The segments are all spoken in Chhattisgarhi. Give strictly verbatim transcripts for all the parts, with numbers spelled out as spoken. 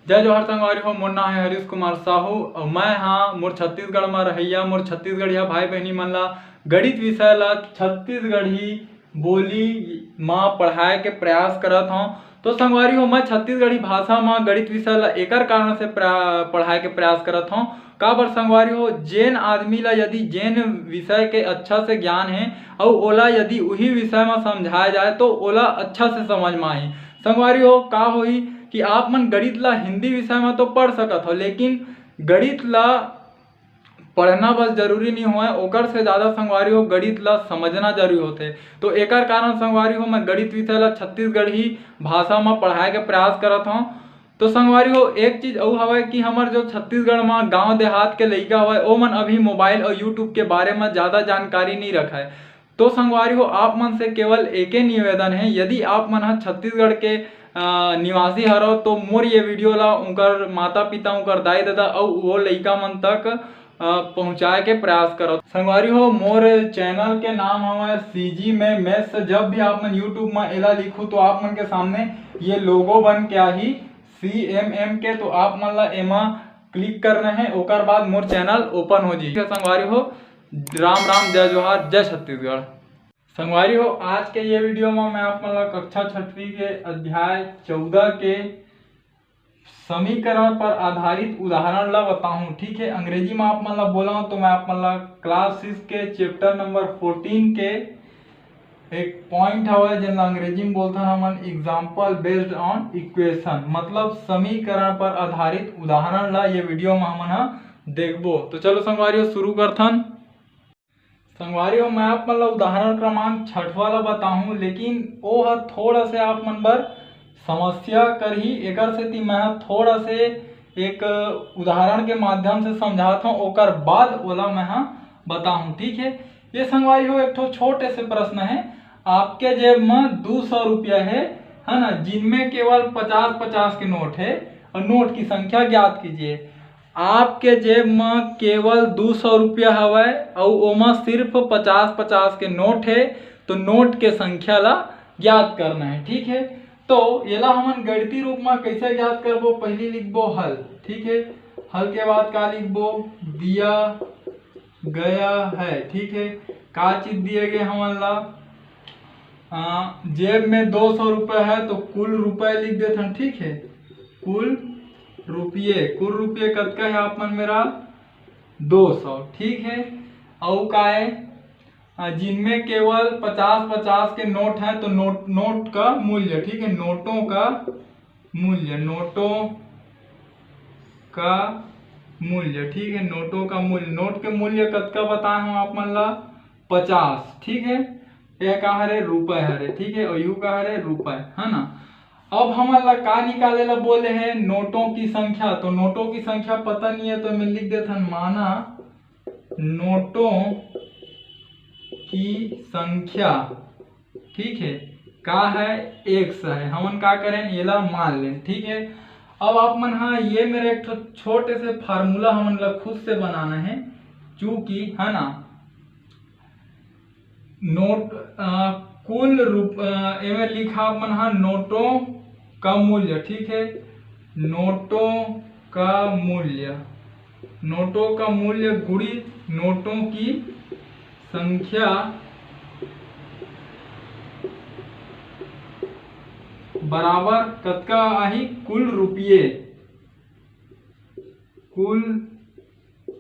जय जोहार संगवारी हो, मोर नाम है हरीश कुमार साहू और मैं हाँ मोर छत्तीसगढ़ में रहैया मोर छत्तीसगढ़िया भाई बहनी मन ला गणित विषय ला छत्तीसगढ़ी बोली मा पढ़ाए के प्रयास करत हौं। तो संगवारी हो, मैं छत्तीसगढ़ी भाषा मा गणित विषय ला एकर कारण से प्रा-, पढ़ाए के प्रयास करत हौं। काबर संगवारी हो, जेन आदमी ला यदि जेन विषय के अच्छा से ज्ञान है और ओला यदि उही विषय मा समझाया जाए तो ओला अच्छा से समझ मा आही। संगवारी हो, का होही कि आप मन गणित ला हिंदी विषय मा तो पढ़ सकत हो, लेकिन गणित ला पढ़ना बस जरूरी नहीं होय, ओकर से ज़्यादा संगवारी हो गणित ला समझना जरूरी होथे। तो एकर कारण संगवारी हो मैं गणित विषय ला छत्तीसगढ़ी भाषा मा पढ़ाए के प्रयास करत हौं। तो संगवारी हो, एक चीज अउ हवय कि हमर जो छत्तीसगढ़ मा गांव देहात के लइका हवय, ओमन अभी मोबाइल और YouTube के बारे मा ज़्यादा जानकारी नहीं रखय। तो संगवारी हो, आप मन से केवल एके निवेदन है, यदि आप मन ह छत्तीसगढ़ के, अ, निवासी हरव तो मोर ये वीडियो ला उनकर माता पिता, उनकर दाई ददा अउ वो लइका मन तक, अ, पहुँचाए के प्रयास करव। संगवारी हो, मोर चैनल के नाम हवय CG में Maths। जब भी आप मन YouTube में एला लिखू तो आप मन के सामने ये लोगो बन के आही CMM के, तो आप मन ला एमा क्लिक करना है, ओकर बाद मोर चैनल ओपन हो जाही। संगवारी हो, राम राम, जय जोहार, जय छत्तीसगढ़। संगवारी हो, आज के ये वीडियो में मैं आप मन ला कक्षा छठवीं के अध्याय चौदह के समीकरण पर आधारित उदाहरण ला बताहूँ, ठीक है। अंग्रेजी में आप मन ला बोला तो मैं आप मन ला क्लास सिक्स के चैप्टर नंबर फोर्टीन के एक पॉइंट हवय, जेन ला अंग्रेजी में बोलथन हमन example based on equation, मतलब समीकरण पर आधारित उदाहरण ला ये वीडियो में हमन ह देखबो। तो चलो संगवारी हो, शुरू करथन। संगवारी हो, मैं आप मन ला उदाहरण क्रमांक छठवा ला बताहूँ, लेकिन ओ ह थोड़ा से आप मन बर समस्या करही, एकर सेती मैं ह थोड़ा से एक उदाहरण के माध्यम से समझात हूँ, ओकर बाद ओला मैं ह बताहूँ, ठीक है। ये संगवारी हो, एक ठो छोटे से प्रश्न है। आपके जेब में दो सौ रुपया है, है ना, जिनमें केवल पचास पचास के नोट है और नोट की संख्या ज्ञात कीजिए। आपके जेब में केवल दो सौ रुपया हवय अउ ओमा सिर्फ पचास पचास के नोट है, तो नोट के संख्या ला ज्ञात करना है, ठीक है। तो एला हमन गणितीय रूप में कैसे ज्ञात करबो? पहली लिखबो हल, ठीक है। हल के बाद का लिखबो? दिया गया है, ठीक है। का चीज दिए गए हमन ला? आ, जेब में दो सौ रुपये है तो कुल रुपये लिख देथन, ठीक है। कुल रुपये, कुल रुपये कतका है आप मन मेरा? दो सौ, ठीक है। अउ का है? आ, जिनमें केवल पचास पचास के नोट हैं तो नोट, नोट का मूल्य, ठीक है, नोटों का मूल्य, नोटों का मूल्य, ठीक है, नोटों का मूल्य, नोट के मूल्य कतका बताए हम आप मन ला? पचास, ठीक है। यह का हरे? रुपए हरे, ठीक है, और यू का हरे? रुपए, है ना। अब हमन ला का निकाले ला बोले है? नोटों की संख्या। तो नोटों की संख्या पता नहीं है तो मैं लिख देथन माना नोटों की संख्या, ठीक है, का है? एक्स है। हमन का करें? एला मान लें, ठीक है। अब आप मन हा, ये मेरा एक ठो छोटे से फार्मूला हमन ला खुद से बनाना है, चूंकि, है ना, नोट, अ, कुल रूप, अ, एमे लिखा आप मन हा नोटों का मूल्य, ठीक है, नोटों का मूल्य, नोटों का मूल्य गुणित नोटों की संख्या बराबर कतका आही? कुल रुपये, कुल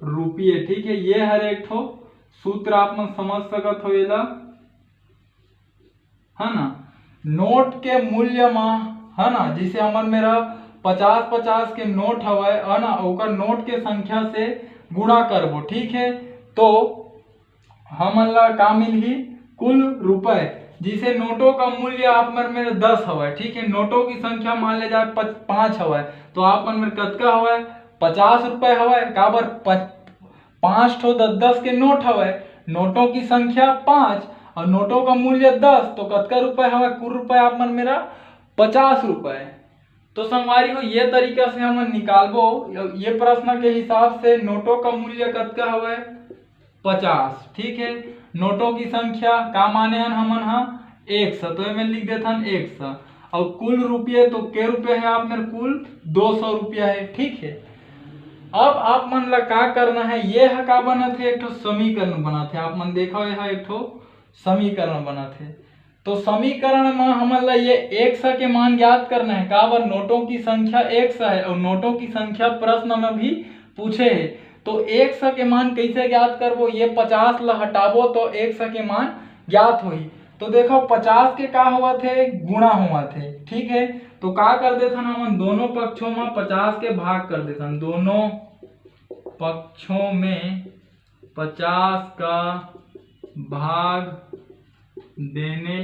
रुपये, ठीक है। ये हर एक ठो सूत्र आप मन समझ सकत हो एला, है ना। नोट के मूल्य मा, है ना, जैसे हमर मेरा पचास पचास के नोट हवय, है ना, ओकर नोट के संख्या से गुणा करबो, ठीक है। तो हमन ला का मिलही? कुल रुपए। जैसे नोटों का मूल्य आप मन मेरा दस हवय, ठीक है, नोटों की संख्या मान ले जाए पच-, पाँच हवय, तो आप मन मेरा कतका हवय? पचास रुपए हवय। काबर? पच-, पाँच ठो दस दस के नोट हवय, नोटों की संख्या पाँच और नोटों का मूल्य दस, तो कतका रुपए हवय? कुल रुपए आप मन मेरा पचास रुपए। तो संगवारी हो, ये तरीका से हमन निकालबो। ये प्रश्न के हिसाब से नोटों का मूल्य कतका हवय? पचास, ठीक है। नोटों की संख्या का माने हन हमन हा? एक सौ, तो एमे लिख देथन एक सौ। और कुल रुपये तो के रुपये है आप मेर, कुल दो सौ रुपया है। ठीक है, अब आप मन ला का करना है, ये ह का बनत है, एक ठो समीकरण बनत है। आप मन देखो, ये ह एक ठो समीकरण बनत है। तो समीकरण में हमन ला ये एक्स के मान ज्ञात करना है, काबर नोटों की संख्या एक्स है और नोटों की संख्या प्रश्न में भी पूछे है। तो एक्स के मान कैसे ज्ञात करबो, ये पचास ला हटाबो तो एक्स के मान ज्ञात होही। तो देखो, पचास के का होवत है, गुणा होवत है। ठीक है, तो का कर देथन हमन, दोनों पक्षों में पचास के भाग कर देथन, दोनों पक्षों में पचास का भाग देने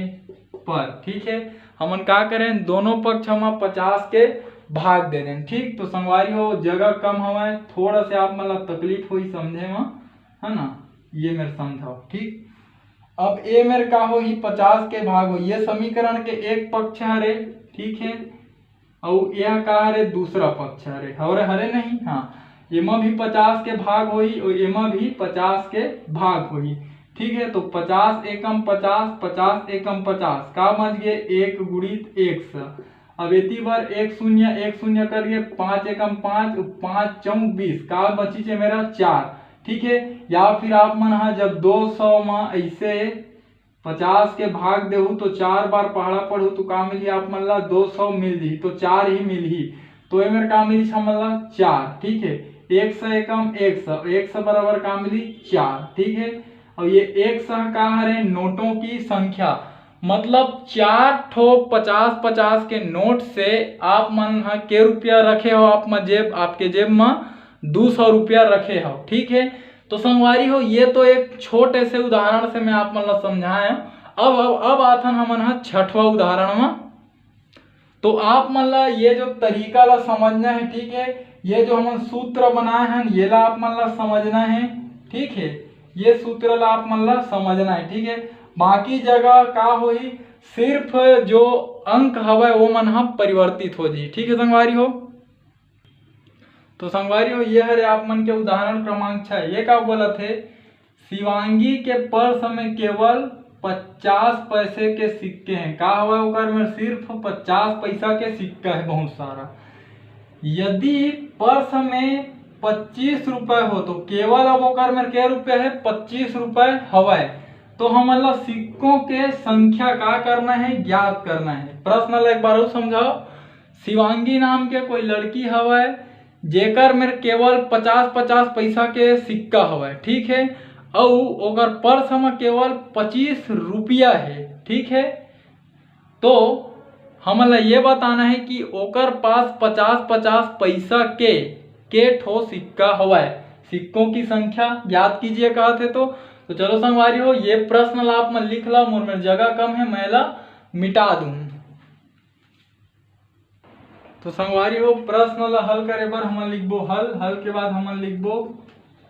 पर, ठीक है, हमन का करें, दोनों पक्ष में पचास के भाग दे दें। ठीक, तो संगवारी हो, जगह कम हवय, थोड़ा से आप मन ला तकलीफ होही समझे में, है ना, ये मेर समझाओ। ठीक, अब ए मेर का होही, पचास के भाग हो, ये समीकरण के एक पक्ष हरे, ठीक है, अउ यह का हरे, दूसरा पक्ष हरे, हरे हरे नहीं, हाँ, एमा भी पचास के भाग होही और एमा भी पचास के भाग होही। ठीक है, तो पचास एकम पचास, पचास एकम पचास, का बच गए, एक गुणित एक्स। अब एती बर एक शून्य, एक शून्य कट गए, पाँच एकम पाँच, पाँच चौक बीस, का बची छे मेरा, चार। ठीक है, या फिर आप मन हा जब दो सौ मा ऐसे पचास के भाग देहू तो चार बार पहाड़ा पढ़ू तो का मिलही आप मन ला, दो सौ मिल जही, तो चार ही मिलही। तो ए मेर का मिली हमन ला, चार। ठीक है, एक सौ एकम एक सौ, एक सौ बराबर का मिली, चार। ठीक है, और ये एक सौ का हरे, नोटों की संख्या, मतलब चार ठो पचास पचास के नोट से आप मन ह के रुपया रखे हो आप मन जेब, आपके जेब में दो सौ रुपया रखे हो। ठीक है, तो संगवारी हो, ये तो एक छोटे से उदाहरण से मैं आप मन ला समझाए हूँ। अब अब अब आथन हमन ह छठवा उदाहरण में। तो आप मन ला ये जो तरीका ला समझना है, ठीक है, ये जो हमन सूत्र बनाए हैं, ये ला आप मन ला समझना है। ठीक है, ये सूत्र ला आप मन ला समझना है। ठीक है, बाकी जगह का होही, सिर्फ जो अंक हवय वो मन ह परिवर्तित हो जाही। ठीक है संगवारी हो, तो संगवारी हो, ये हरे आप मन के उदाहरण क्रमांक छह। ये का बोलत हे, शिवांगी के पर्स में केवल पचास पैसे के सिक्के हैं। का हवय, ओकर में सिर्फ पचास पैसा के सिक्का है बहुत सारा। यदि पर्स में पच्चीस रुपए हो तो केवल अब ओकर में के रुपए है, पच्चीस रुपए हवय। तो हमन ला सिक्कों के संख्या का करना है, ज्ञात करना है। प्रश्न ला एक बार अउ समझाओ। शिवांगी नाम के कोई लड़की हवय जेकर मेर केवल पचास पचास पैसा के सिक्का हवय, ठीक है, अउ ओकर पर्स म केवल पच्चीस रुपया है, ठीक है। तो हमन ला ये बताना है कि ओकर पास पचास पचास पैसा के के ठो सिक्का हवय। सिक्कों की संख्या ज्ञात कीजिए कहत हे तो, तो चलो संगवारी हो, ये प्रश्न ला आप मन लिख ला, मोर मेर जगह कम है, मैं ला मिटा दूँ। तो संगवारी हो, प्रश्न ला हल करे बर हमन लिखबो हल, हल के बाद हमन लिखबो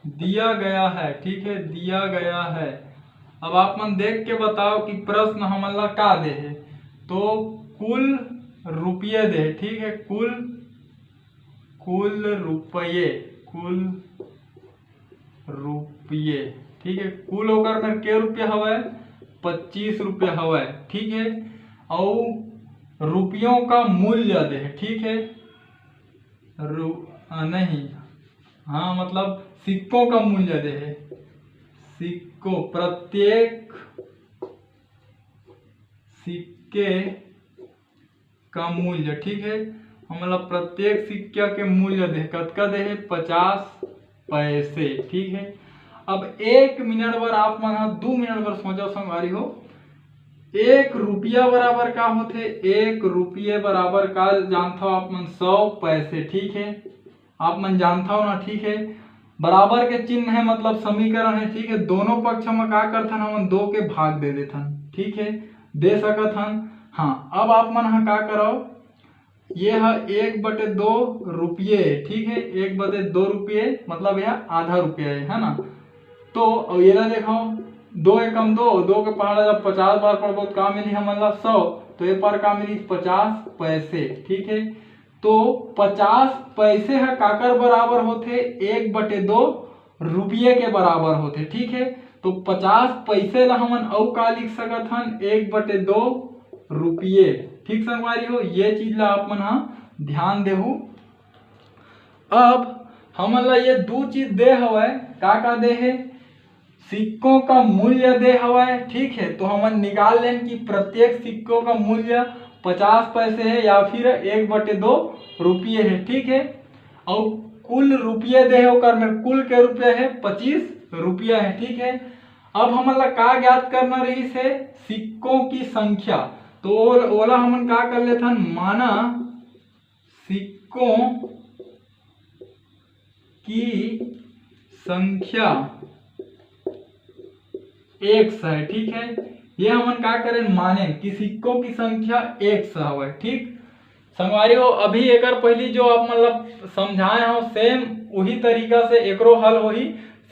दिया गया है, ठीक है, दिया गया है। अब आप मन देख के बताओ कि प्रश्न हमन ला का दे हे। तो कुल रुपये दे हे, ठीक है, कुल, कुल रुपये, कुल रुपये, ठीक है। कुल ओकर मेर के रुपया हवय? पच्चीस रुपया हवय, ठीक है। अउ रुपयों का मूल्य दे हे, ठीक है, रु-, आ, नहीं, हाँ, मतलब सिक्कों का मूल्य दे हे, सिक्कों, प्रत्येक सिक्के का मूल्य, ठीक है, हमन ला प्रत्येक सिक्का के मूल्य दे, कतका दे हे? पचास पैसे, ठीक है। अब एक मिनट बर आप मन ह, दू मिनट बर सोचो संगवारी हो, एक रुपया बराबर का होथे? एक रुपये बराबर का जानथो आप मन? सौ पैसे, ठीक है। आप मन जानथव ना, ठीक है। बराबर के चिन्ह है, मतलब समीकरण है, ठीक है। दोनों पक्ष में का करथन हमन? दो के भाग दे देथन, ठीक है, दे सकत हन। हाँ, अब आप मन ह का करव, ये ह एक बटे दो रुपये, ठीक है, एक बटे दो रुपये, मतलब यह आधा रुपया है, है ना। तो अब ये ला देखो, दो एकम दो, दो के पहाड़ा जब पचास बार पढ़बो तो का मिली हमन ला? सौ। तो ये पर का मिली? पचास पैसे, ठीक है। तो पचास पैसे ह काकर बराबर होथे? एक बटे दो रुपये के बराबर होथे, ठीक है। तो पचास पैसे ला हमन अउ का लिख सकत हन? एक बटे दो रुपये, ठीक संगवारी हो, ये चीज ला आप मन हा ध्यान देहू। अब हमन ला ये दू चीज दे हवय, का का दे हे? सिक्कों का मूल्य दे हवय, ठीक है। तो हमन निकाल लेन कि प्रत्येक सिक्कों का मूल्य पचास पैसे है या फिर एक बटे दो रुपये है, ठीक है। और कुल रुपये दे हे, ओकर में कुल के रुपये है पच्चीस रुपया है, ठीक है। अब हमन ला का ज्ञात करना रहिस है? सिक्कों की संख्या। तो ओल-, ओला हमन का कर लेथन, माना सिक्कों की संख्या एक्स है, ठीक है। ये हमन का करेन, मानेन कि सिक्कों की संख्या एक्स हवय, ठीक। संगवारी हो, अभी एकर पहली जो आप मतलब समझाए हो, सेम वही तरीका से एकरो हल होही,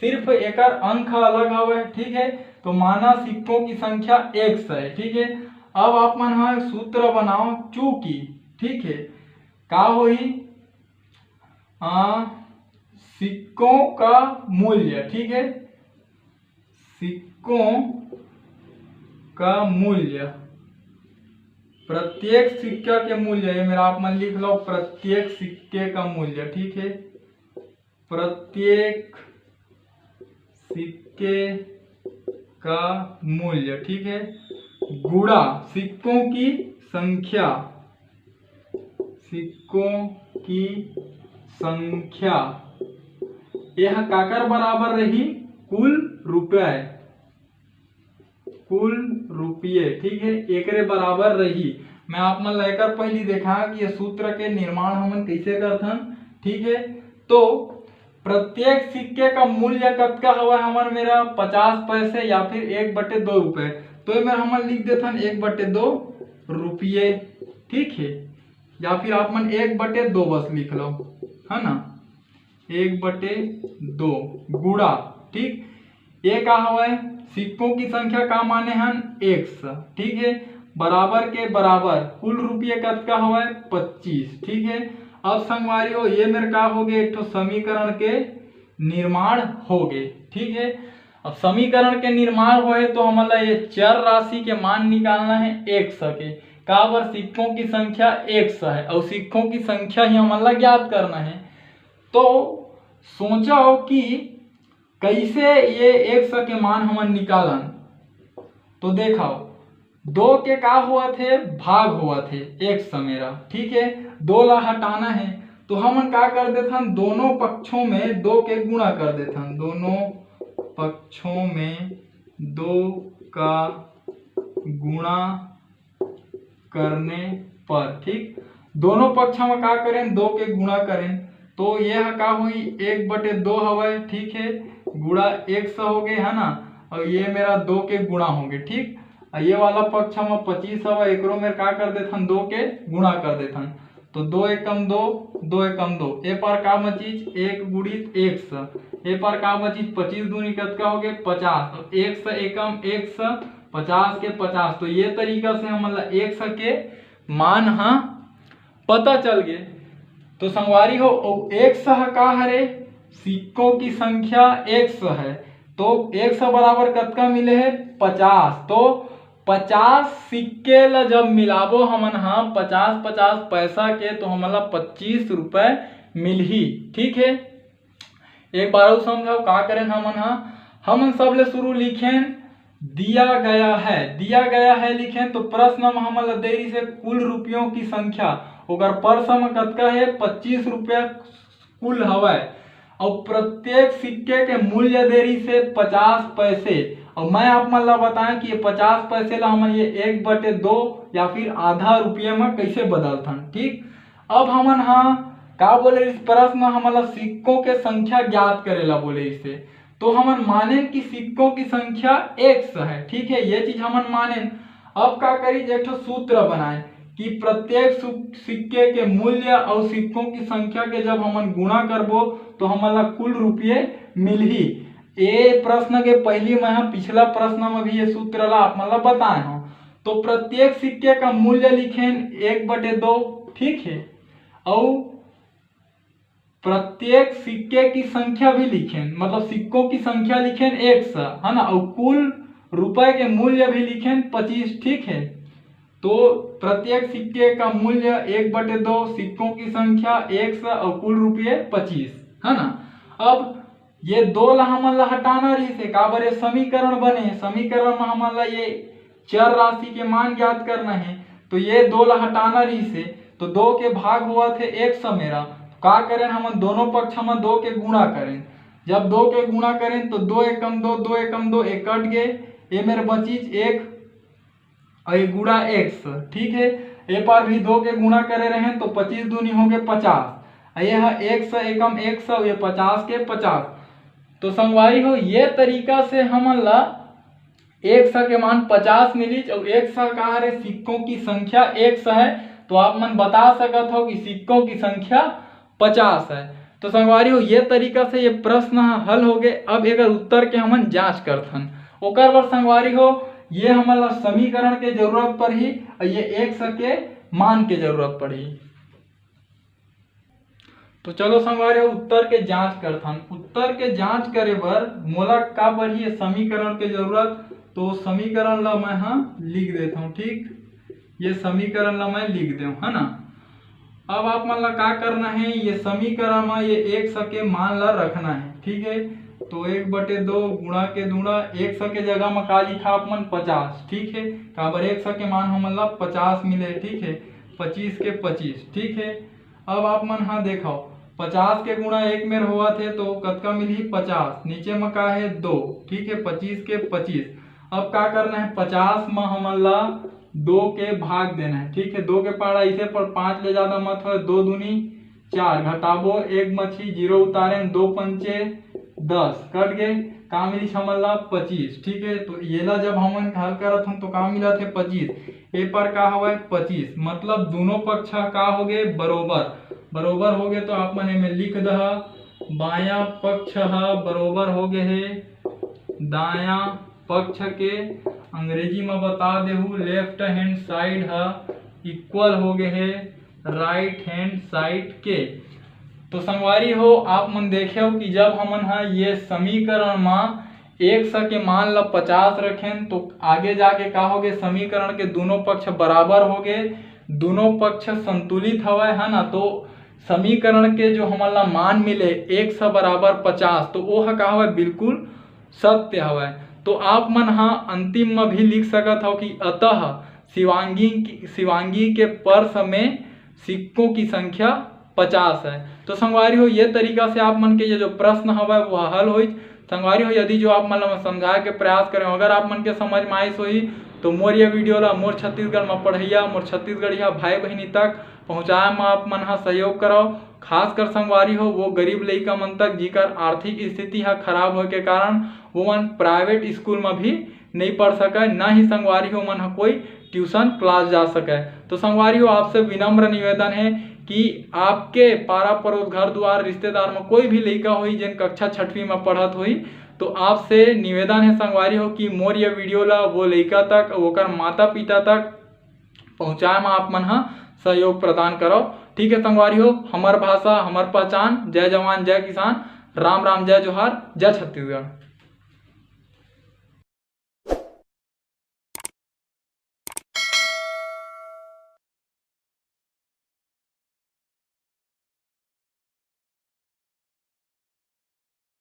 सिर्फ एकर अंक अलग हवय, ठीक है। तो माना सिक्कों की संख्या एक्स है, ठीक है। अब आप मन हा सूत्र बनाओ, चूंकि, ठीक है, का होही, आ, सिक्कों का मूल्य, ठीक है, सिक्कों का मूल्य, प्रत्येक सिक्का के मूल्य, ये मेरा आप मन लिख लो, प्रत्येक सिक्के का मूल्य, ठीक है, प्रत्येक सिक्के का मूल्य, ठीक है, गुणा सिक्कों की संख्या, सिक्कों की संख्या, यह काकर बराबर रही? कुल रुपये, कुल रुपये, ठीक है, एकरे बराबर रही। मैं आप मन ला एकर पहली देखा कि ये सूत्र के निर्माण हमन कैसे करथन, ठीक है। तो प्रत्येक सिक्के का मूल्य कतका हवय हमर मेरा? पचास पैसे या फिर एक बटे दो रुपये। तो ये मेरा हमन लिख देथन एक बटे दो रुपये, ठीक है, या फिर आप मन एक बटे दो बस लिख लो, है ना, एक बटे दो गुणा, ठीक, ये का हवय? सिक्कों की संख्या का माने हन? एक्स, ठीक है, बराबर के बराबर कुल रुपये कतका हवय? पच्चीस, ठीक है। अब संगवारी हो, ये मेर का हो गए, एक ठो समीकरण के निर्माण हो गए, ठीक है। अब समीकरण के निर्माण होए तो हमन ला ये चर राशि के मान निकालना है एक्स के, काबर सिक्कों की संख्या एक्स है और सिक्कों की संख्या ही हमन ला ज्ञात करना है। तो सोचा हो कि कैसे ये एक्स के मान हमन निकालन। तो देखो, दो के का होवत हे? भाग होवत हे एक्स मेरा, ठीक है, दो ला हटाना है। तो हमन का कर देथन, दोनों पक्षों में दो के गुणा कर देथन, दोनों पक्षों में दो का गुणा करने पर, ठीक, दोनों पक्ष में का करें? दो के गुणा करें, तो ये ह का होई? एक बटे दो हवय, ठीक है, गुणा एक्स हो गए, है ना, और ये मेरा दो के गुणा हो गए, ठीक। और ये वाला पक्ष में पच्चीस हवय, एकरो में का कर देथन? दो के गुणा कर देथन। तो दो एकम दो, दो एकम दो, ए पार का बचिस? एक गुणित एक्स, ए पार का बचिस? पच्चीस दूनी कतका हो गए? पचास। तो एक्स एकम एक्स, पचास के पचास। तो ये तरीका से हमन ला एक्स के मान ह पता चल गए। तो संगवारी हो, एक्स ह का हरे? सिक्कों की संख्या एक्स है। तो एक्स बराबर कतका मिले है? पचास। तो पचास सिक्के ला जब मिलाबो हमन हा, पचास पचास पैसा के, तो हमन ला पच्चीस रुपए मिलही, ठीक है। एक बार अउ समझाओ, का करेन हमन हा? हमन सबले शुरू लिखेन दिया गया है, दिया गया है लिखेन, तो प्रश्न में हमन ला दे रहिस हे कुल रुपयों की संख्या, ओकर प्रश्न में कतका है? पच्चीस रुपया कुल हवय। और प्रत्येक सिक्के के मूल्य दे रहिस हे पचास पैसे। और मैं आप मन ला बताएं कि ये पचास पैसे ला हमन ये एक बटे दो या फिर आधा रुपये में कैसे बदलथन, ठीक। अब हमन हा का बोले, इस प्रश्न हमन ला सिक्कों के संख्या ज्ञात करे ला बोले इसे, तो हमन मानेन कि सिक्कों की संख्या एक्स है, ठीक है, ये चीज हमन मानेन। अब का करी, एक ठो सूत्र बनाए कि प्रत्येक सु-, सिक्के के मूल्य और सिक्कों की संख्या के जब हमन गुणा करबो तो हमन ला कुल रुपये मिलही। ए प्रश्न के पहली मैं ह पिछला प्रश्न में भी ये सूत्र ला आप मन ला बताए हूँ। तो प्रत्येक सिक्के का मूल्य लिखेन एक बटे दो, ठीक है, और प्रत्येक सिक्के की संख्या भी लिखेन, मतलब सिक्कों की संख्या लिखेन एक्स, है ना, और कुल रुपए के मूल्य भी लिखेन पच्चीस, ठीक है। तो प्रत्येक सिक्के का मूल्य एक बटे दो, सिक्कों की संख्या एक सौ और कुल रुपये पच्चीस, है ना। अब ये दो ला हमन ला हटाना रहिस हे, काबर ये समीकरण बने हे, समीकरण में हमन ला ये चर राशि के मान ज्ञात करना हे, तो ये दो ला हटाना रहिस हे, तो दो के भाग होवत हे एक सौ मेर, का करेन हमन दोनों पक्ष में दो के गुणा करेन। जब दो के गुणा करेन तो दो एकम दो, दो एकम दो, एक कट गे, ये मेर बचीच एक, और ये गुणा एक्स, ठीक है। ये पर भी दो के गुणा करे रहे तो पच्चीस दूनी हो गए पचास, और ये है एक सौ एकम एक सौ, ये पचास के पचास। तो संगवारी हो, ये तरीका से हमन ला एक सौ के मान पचास मिलिच, और एक सौ का हरे, सिक्कों की संख्या एक सौ है, तो आप मन बता सकत हो कि सिक्कों की संख्या पचास है। तो संगवारी हो, ये तरीका से ये प्रश्न ह हल हो गए। अब एकर उत्तर के हमन जांच करथन। ओकर बर संगवारी हो, ये हमन ला समीकरण के जरूरत पड़ही और ये एक्स के मान के जरूरत पड़ही। तो चलो संगवारी हो, उत्तर के जांच करथन। उत्तर के जांच करे बर मोला का पड़ही, ये समीकरण के जरूरत। तो समीकरण ला मैं ह लिख देथव, ठीक, ये समीकरण ला मैं लिख देव, है ना। अब आप मन ला का करना है, ये समीकरण में ये एक्स के मान ला रखना है, ठीक है। तो एक बटे दो गुणा के दूणा, एक्स के जगह में का लिखा आप मन, पचास, ठीक है। काबर एक्स के मान हमन ला पचास मिले, ठीक है, पच्चीस के पच्चीस, ठीक है। अब आप मन हा देखो, पचास के गुणा एक मेर होवत हे तो कतका मिलही, पचास, नीचे में का है, दो, ठीक है, पच्चीस के पच्चीस। अब का करना है, पचास में हमन ला दो के भाग देना है, ठीक है। दो के पहाड़ा इसे पर पाँच ले जादा मत हो, दो दूनी चार, घटाबो एक मछी, जीरो उतारे, दो पंचे दस, कट गए, का मिलिस हमन ला, पच्चीस, ठीक है। तो येला जब हमन हल करत हन तो का मिलत हे, पच्चीस। ए पर का हवय, पच्चीस, मतलब दोनों पक्ष का हो गए, बरोबर, बरोबर हो गए। तो आप मन एमे लिख दहा, बायां पक्ष ह बरोबर हो गए हे दायां पक्ष के, अंग्रेजी में बता देहू, लेफ्ट हैंड साइड ह इक्वल हो गए हे राइट हैंड साइड के। तो संगवारी हो, आप मन देखे हो कि जब हमन ह ये समीकरण म एक्स के मान ल पचास रखेन तो आगे जाके का हो गए, समीकरण के दोनों पक्ष बराबर हो गए, दोनों पक्ष संतुलित हवय, है ना। तो समीकरण के जो हमन ला मान मिले एक्स बराबर पचास, तो वो ह का हवय, बिल्कुल सत्य हवय। तो आप मन ह अंतिम म भी लिख सकत हव कि अतः शिवांगी की, शिवांगी के पर्स में सिक्कों की संख्या पचास है। तो संगवारी हो, ये तरीका से आप मन के ये जो प्रश्न हवय वो हल होइच। संगवारी हो, यदि जो आप मन ला मैं समझाए के प्रयास करें, अगर आप मन के समझ में आइस होही तो मोर ये वीडियो ला मोर छत्तीसगढ़ में पढ़ैया, मोर छत्तीसगढ़िया भाई बहिनी तक पहुँचाए में आप मन ह सहयोग करव। खासकर संगवारी हो, वो गरीब लइका मन तक जिकर आर्थिक स्थिति ह खराब होए के कारण वो मन प्राइवेट स्कूल में भी नहीं पढ़ सके, ना ही संगवारी हो मन ह कोई ट्यूशन क्लास जा सके। तो संगवारी हो, आपसे विनम्र निवेदन है कि आपके पारा पड़ोस, घर दुआर, रिश्तेदार में कोई भी लइका होई जेन कक्षा छठवीं में पढ़त होई, तो आपसे निवेदन है संगवारी हो कि मोर ये वीडियो ला वो लइका तक, ओकर माता पिता तक पहुँचाए में आप मन ह सहयोग प्रदान करव। ठीक है संगवारी हो, हमर भाषा, हमर पहचान। जय जवान, जय किसान, राम राम, जय जोहार, जय छत्तीसगढ़।